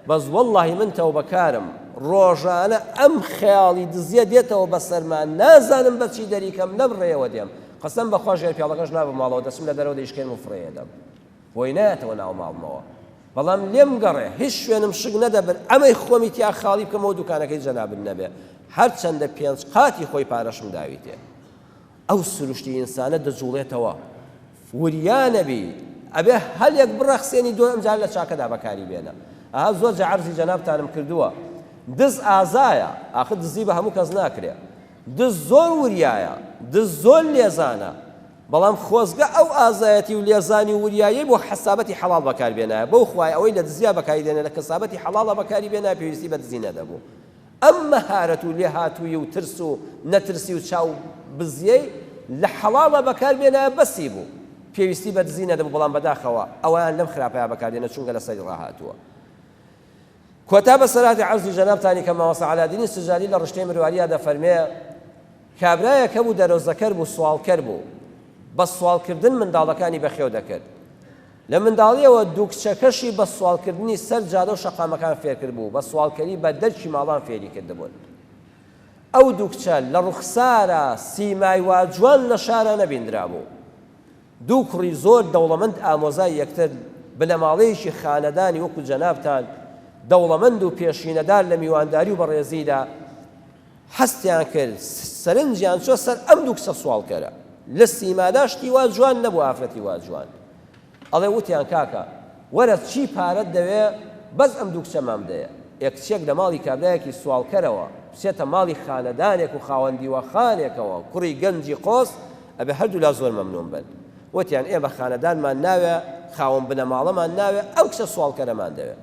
بەس وەڵاهی من تەوبەکارم ڕۆژانە ئەم خەیاڵی دزیە دێتەوە بەسەرما نازانم بەچی دەریکەم لەم ڕێیەوە دێم قەسەم بەخوا ژێر پیاڵەکەش نابم ماڵەوە دەچم لە دەرەوە دەیشکێنم و فڕێیەدەم بۆی نایەتەوە ناو ماڵمەوە بەڵام لێم گەڕێ هیچ شوێنم شک نەدەبرد ئەمەی خۆمی تیا خاڵی بکەمەوە دوکانەکەی جەنابت نەبێ هەرچەندە پێنج قاتی خۆی پارەشم داویتێ ئەو سروشتی ئینسانە دەجوڵێتەوە وریا نەبی ئەبێ هەلێک بڕەخسێنی دۆ ئەمجار لە چاکەدا بەکاری بێنە ئەها زۆر جا عەرزی جەنابتانم کردووە دز ئازایە ئاخر دزی بە هەموو کەس ناکرێ دز زۆر وریایە دز زۆر لێزانە بەڵام خۆزگە ئەو ئازایەتی و لێزانی و وریاییەی بۆ حەسابەتی حەڵاڵ بەکار بێنایە بەو خوایە ئەوەی لە دزیا بەکاری دێنێ لە کەسابەتی حەڵاڵا بەکاری بێنایە پێویستی بە دزی نەدەبوو ئەم مەهارەت و لێهاتوویی و ترس و نەترسی و چاو بزیەی لە حەڵاڵا بەکار بێنایە بەسی بوو پێویستی بە دزی نەدەبوو بەڵام بەداخەوە ئەویان لەم خراپەیا بەکار دێنێ چونکە لەسەری ڕاهاتووە. کۆتا بەسەرهاتی عەرزی جەنابتانی کە مامۆستا عەلادینی سجادی لە ڕشتەی مروارییا دەفەرمێ، کابرایەک هەبوو دەرۆزەکەر بوو، سواڵکەر بوو، بە سواڵکردن منداڵەکانی بەخێو دەکرد. لە منداڵییەوە دوو کچەکەشی بە سواڵکردنی سەر جادە و شەقامەکان فێرکردبوو، بە سواڵکەری بە دەرکی ماڵان فێری کردبوون. ئەو دوو کچە لە ڕوخسارا سیمای وا جوان لە شارا نەبیندرابوو. دوو کوڕی زۆر دەوڵەمەند ئامۆزای یەکتر، بنەماڵەیەکی خانەدانی وەکو جەنابتان، دەوڵەمەند و پێشینەدار لە میوانداری و بەڕێزیدا، هەستیان کرد، سەرنجیان چووە سەر ئەم دوو کچە سواڵکەرە. لە سیمادا شتی وا جوان نەبوو، ئافرەتی وا جوان. ئەڵێ وتیان کاکە، وەرە چی پارەت دەوێ، بەس ئەم دوو کچەمان بدەیە. ئێ کچێک لە ماڵی کابرایەکی سواڵکەرەوە، بچێتە ماڵی خانەدانێک و خاوەن دیوەخانێکەوە، کوڕی گەنجی قۆز، ئەبێ هەردوولا زۆر مەمنون بن. وتیان ئێمە خانەدانمان ناوێ، خاوەن بنەماڵەمان ناوێ، ئەم کچە سواڵکەرەمان دەوێ.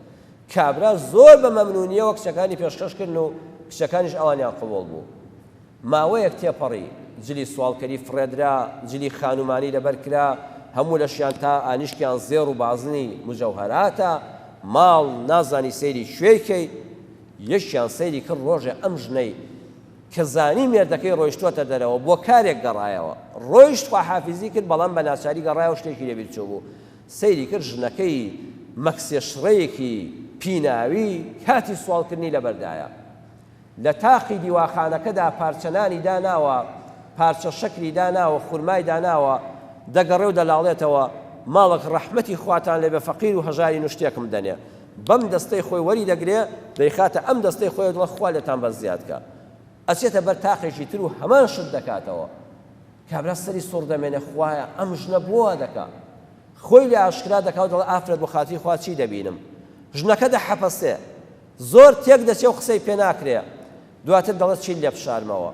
کابرا زۆر بە مەمنونییەوە کچەکانی پێشکەش کردن و کچەکانیش ئەوانیان قبوڵ بوو. ماوەیەک تێپەڕی، جلی سواڵکەری فڕێدرا، جلی خانومانی لەبەر کرا، هەموو لەشیان تا ئانیشکیان زێڕ و بازنی مجەوهەراتە، ماڵ نازانی سەیری کوێی کەی. یەکیان سەیری کرد ڕۆژێ ئەم ژنەی کە زانی مێردەکەی ڕۆیشتووەتە دەرەوە بۆ کارێک گەڕایەوە. ڕۆیشت خواحافیزی کرد، بەڵام بە ناچاری گەڕایەوە شتێکی لەبیر چووبوو. سەیری کرد ژنەکەی مەکسێ شڕەیەکی پیناوی کاتی سواڵکردنی لەبەردایە. لە تاقی دیواخانەکەدا پارچە نانی داناوە، پارچە شەکری داناوە، خورمای داناوە، دەگەڕێ و دەلاڵێتەوە، ماڵک ڕەحمەتی خواتان لێبێ فەقیر و هەژارین و شتێکم بدەنێ. بەم دەستەی خۆی وەری دەگرێ دەیخاتە ئەم دەستەی خۆی و دەڵێ خوا لێتان بەس زیاد کا. ئەچێتە بەر تاقێکی تر و هەمان شت دەکاتەوە. کابرا سەری سوڕ دەمێنێ خوایە ئەم ژنە بۆ وا دەکا؟ خۆی لێ ئاشکرا دەکا و دەڵێ ئافرەت بۆ خاتری خوا چی دەبینم؟ ژنەکە دەحەپەسێ. زۆر تێک دەچێ و قسەی پێ ناکرێ. دواتر دەڵێ چیت لێ بشارمەوە؟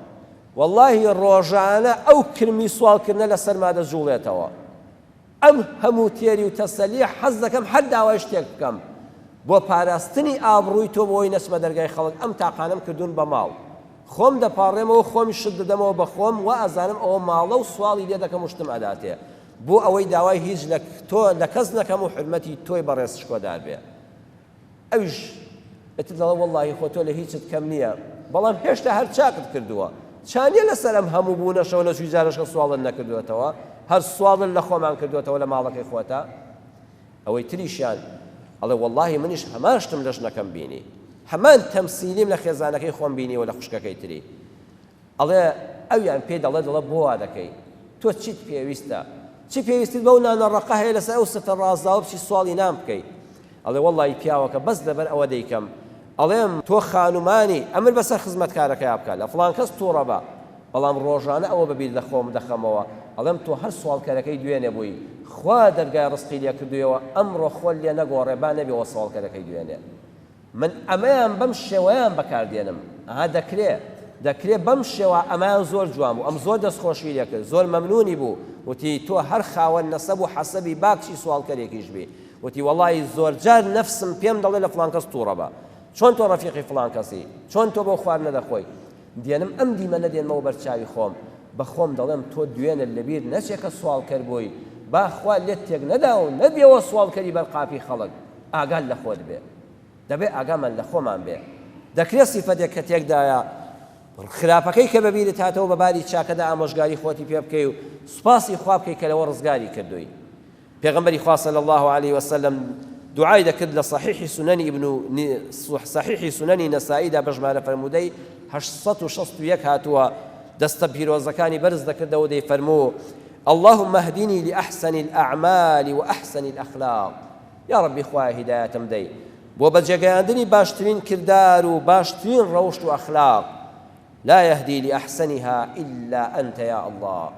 وەڵاهی ڕۆژانە ئەو کرمی سواڵکردنە لەسەرما دەجوڵێتەوە. ئەم هەموو تێری و تەسەلیە حەز دەکەم هەر داوای شتێک بکەم بۆ پاراستنی ئابڕووی تۆ بۆی نەچمە دەرگای خەڵک ئەم تاقانەم کردوون بە ماڵ خۆم دەپاڕێمەوە خۆمی شت دەدەمەوە بە خۆم وا ئەزانم ئەوە ماڵە و سواڵی لێ دەکەم و شتم ئەداتێ بۆ ئەوەی داوای هیچ لە تۆ لە کەس نەکەم و حورمەتی تۆی بەڕێز شکۆدار بێ. ئەویش ئیتر دەڵێ وەڵڵاهی خۆ تۆ لە هیچت کەم نییە، بەڵام هێشتا هەر چاکت کردووە. چا نییە لەسەر ئەم هەموو بوونەشەوە نەچووی جارێکە سواڵت نەکردووەتەوە، هەر سواڵت لە خۆمان کردووەتەوە لە ماڵەکەی خۆتا. ئەوەی تریشیان ئەڵێ وەڵڵاهی منیش هەمان شتم لە ژنەکەم بینی، هەمان تەمسیلیم لە خێزانەکەی خۆم بینیوە لە خوشکەکەی تری. ئەڵێ ئەویان پێی دەڵێ دەڵێ بۆ وا دەکەی؟ تۆ چیت پێویستە؟ چی پێویستیت بەو نانە ڕەقە هەیە لەسەر ئەو سفرە ڕازاوە بچی سواڵی نان بکەی؟ ئەڵێ وەڵڵاهی پیاوەکە بەس لەبەر ئەوە دەیکەم. ئەڵێم تۆ خانومانی، ئەمر بەسەر خزمەتکارەکەیا بکە، لە فڵان کەس توڕە بە. بەڵام ڕۆژانە ئەوە بەبیر لە خۆم دەخەمەوە، ئەڵێم تۆ هەر سواڵکەرەکەی دوێنێ بووی، خوا دەرگای ڕزقی لێ کردوویەوە، ئەمڕۆ خۆت لێ نەگۆڕێ با نەبیەوە سواڵکەرەکەی دوێنێ. من ئەمەیان بەم شێوەیان بەکار دێنم. ئەها دەکرێ. دەکرێ بەم شێوە، ئەمەیان زۆر جوان بوو. ئەم زۆر دەستخۆشی لێ کرد. زۆر مەمنوونی بوو. وتی، تۆ هەر خاوەن نەسەب و حەسەبی با کچی سواڵکەرێکیش بی. وتی، وەڵاهی زۆرجار نەفسم پێم دەڵێ لە فڵان کەس تووڕە بە. چۆن تۆ ڕەفیقی فڵان کەسی؟ چۆن تۆ بەو خواردنە دەخۆی؟ دێنم ئەم دیمەنە دێنمەوە بەر چاوی خۆم. بە خۆم دەڵێم تۆ دوێنێت لەبیر نەچێ کە سواڵکەر بووی. با خوا لێت تێک نەدا و نەبیەوە سواڵکەری بەر قاپی خەڵک. ئاگات لە خۆت بێ. دەبێ ئاگامان لە خۆمان بێ. دەکرێ سیفەتێک کە تێکدایە، خراپەکەی کە بەبیرت هاتەوە بە باری چاکەدا ئامۆژگاری خۆتی پێ بکەی و سوپاسی خوا بکەی کە لەوە ڕزگاری کردووی. پێغەمبەری خوا صلی اللە علیە وسلم دوعای دەکرد لە صحیحی سننی ابن صحیحی سننی نەسائیدا بە ژمارە فەرموودەی 861 هاتووە دەستە پیرۆزەکانی بەرز دەکردەوە دەیفەرموو اللهم اهدنی لأحسن الأعمال وأحسن الأخلاق یا ڕەبی خوایە هیدایەتم دەی بۆ بەجێگەیاندنی باشترین کردار و باشترین ڕەوشت و ئەخلاق لا يهدی لأحسنها إلا أنت یا اللە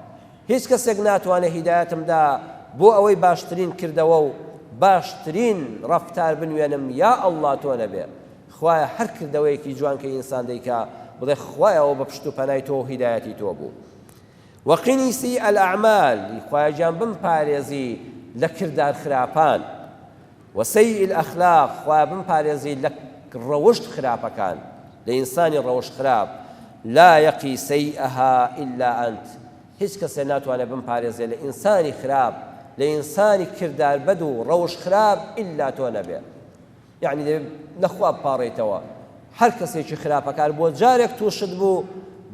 هیچ کەسێک ناتوانێت هیدایەتم دا بۆ ئەوەی باشترین کردەوە و باشترین ڕەفتار بنوێنم یا اللە تۆ نەبێ خوایە هەر کردەوەیەکی جوان کە ئینسان دەیکا بڵێ خوایە ئەوە بە پشت و پەنای تۆ و هیدایەتی تۆ بوو وقنی سیء الاعمال خوایە گیان بمپارێزی لە کردار خراپان وسیء الاخلاق خوایە بمپارێزی لە ڕەوشت خراپەکان لە ئینسانی ڕەوشت خراپ لا یقی سیئها الا انت هیچ کەسێ ناتوانێت بمپارێزێ لە ئینسانی خراپ لە ئینسانی کردار بەد و ڕەوشت خراپ ئیلا تۆ نەبێ یەعنی دەبێ لە خوا بپاڕێیتەوە هەر کەسێکی خراپەکار بۆ جارێک تووشت بوو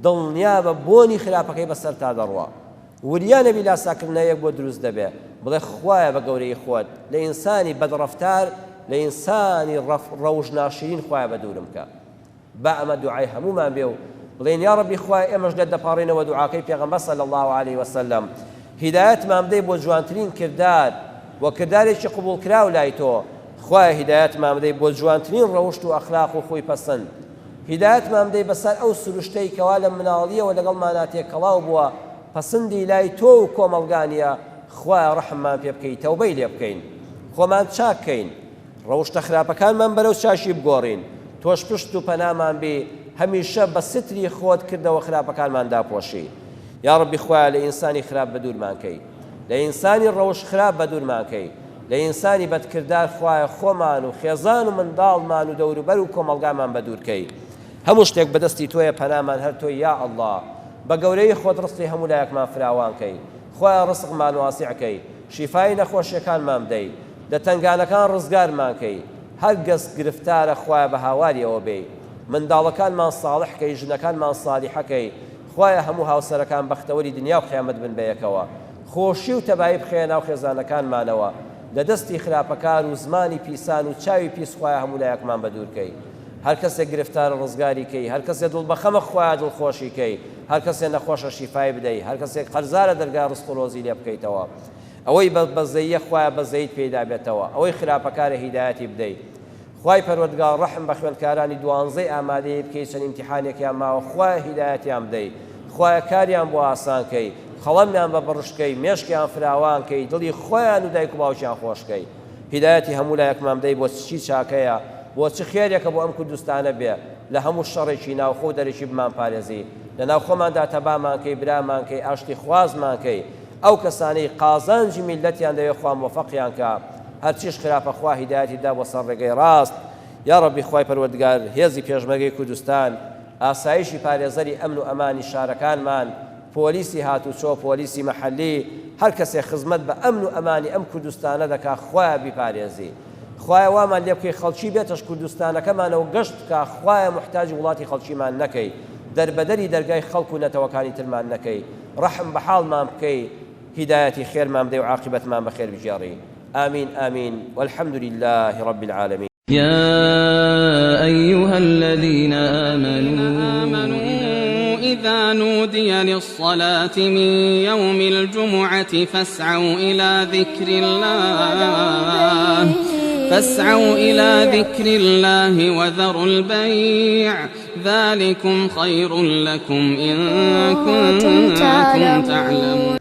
دڵنیابە بۆنی خراپەکەی بەسەرتا دەڕوا وریا نەبی لاساکردنەوەیەک بۆ دروست دەبێ بڵێ خوایە بە گەورەی خۆت لە ئینسانی بەدڕەفتار لە ئینسانی ڕەوش ناشرین خوایە بە دوورم کە با ئەمە دوعای هەموومان بێ و بڵێین یاڕەبی خوایە ئێمەش لێت دەپاڕێینەوە دوعاکەی پێغەمبەر صلی اللە علیە وسلم هیدایەتمان بدەی بۆ جوانترین کردار و کردارێکی قبوڵکراو لای تۆ خوایە هیدایەتمان بدەی بۆ جوانترین ڕەوشت و ئەخلاق و خوی پەسند هیدایەتمان بدەی بەسەر ئەو سروشتەی کەوا لە مناڵیەوە لەگەڵمانا تێکەڵاو بووە پەسندی لای تۆ و کۆمەڵگا نیە خوایە ڕەحممان پێ بکەی تەوبەی لێ بکەین خۆمان چاک کەین ڕەوشتە خراپەکانمان بەرەو چاکی بگۆڕین، تۆش پشت و پەنامان بی هەمیشە بە ستری خۆت کردەوە خراپەکانمان داپۆشی. یاڕەبی خوایە لە ئینسانی خراپ بەدوورمان کەی، لە ئینسانی ڕەوشت خراپ بەدوورمان کەی، لە ئینسانی بەدکردار خوایە خۆمان و خێزان و منداڵمان و دەوروبەر و کۆمەڵگامان بەدوور کەی. هەموو شتێک بەدەستی تۆیە پەنامان هەر تۆی یا اللە. بە گەورەیی خۆت ڕزقی هەموو لایەکمان فراوان کەی. خوایە ڕزقمان واسیع کەی. شیفای نەخۆشیەکانمان بدەی. لە تەنگانەکان ڕزگارمان کەی هەر گەس گرفتارە خوایە بە هاواریەوە بێی منداڵەکانمان ساڵح کەی ژنەکانمان سالیحە کەی خوایە هەموو هاوسەرەکان بەختەوەری دنیا و قیامەت بن بەیەکەوە خۆشی و تەبایی بخەیە ناو خێزانەکانمانەوە لە دەستی خراپەکار و زمانی پیسان و چاوی پیس خوایە هەموو لایەکمان بەدوور کەی هەر کەسێک گرفتارە ڕزگاری کەی هەر کەسێ دڵ بەخەمە خوایە دڵخۆشی کەی هەر کەسێ نەخۆشە شیفای بدەی هەر کەسێک قەرزارە دەرگای ڕزق و ڕۆزی لێ بکەیتەوە ئەوەی بە بەزەییە خوایە بەزەیت پێیدا بێتەوە ئەوەی خراپەکارە هیدایەتی بدەی خوای پەروەردگار ڕەحم بە خوێندکارانی دوانزەی ئامادەیی بکەی چەند ئیمتیحانێکیان ماوە خوایە هیدایەتیان بدەی خوایە کاریان بۆ ئاسان کەی قەڵەمیان بە بڕشت کەی مێشکیان فراوان کەی دڵی خۆیان و دایک و باوکیان خۆش کەی هیدایەتی هەموو لایەکمان بدەی بۆ چی چاکەیە بۆ چ خێرێکە بۆ ئەم کوردستانە بێ لە هەموو شەڕێکی ناوخۆ و دەرەکی بمانپارێزی لەناو خۆماندا تەبامان کەی برامان کەی ئاشتی خوازمان کەی ئەو کەسانەی قازانجی میللەتیان دەوێ خوا مۆفەقیان کا هەرچیش خراپە خوا هیدایەتی بدا بۆ سەر ڕێگەی ڕاست یاڕەبی خوای پەروەردگار هێزی پێشمەرگەی کوردستان ئاسایشی پارێزەری ئەمن و ئەمانی شارەکانمان پۆلیسی هاتوچۆ پۆلیسی مەحەلی هەر کەسێ خزمەت بە ئەمن و ئەمانی ئەم کوردستانە دەکا خوایە بیپارێزی خوایە وامان لێ بکەی خەڵکی بێتەش کوردستانەکەمانەوە گەشت بکا خوایە موحتاجی وڵاتی خەڵکیمان نەکەی دەربەدەری دەرگای خەڵک و نەتەوەکانی ترمان نەکەی ڕەحم بە حاڵمان بکەی هیدایەتی خێرمان بدەی و عاقیبەتمان بەخێر بگێڕی آمین آمین والحمد للە رب العالمین. یا ایها الذین آمنوا. إذا نودي للصلاة من يوم الجمعة فاسعوا إلى ذكر الله فاسعوا إلى ذكر الله وذروا البيع ذلكم خير لكم إن كنتم كنتم تعلمون. تعلمون.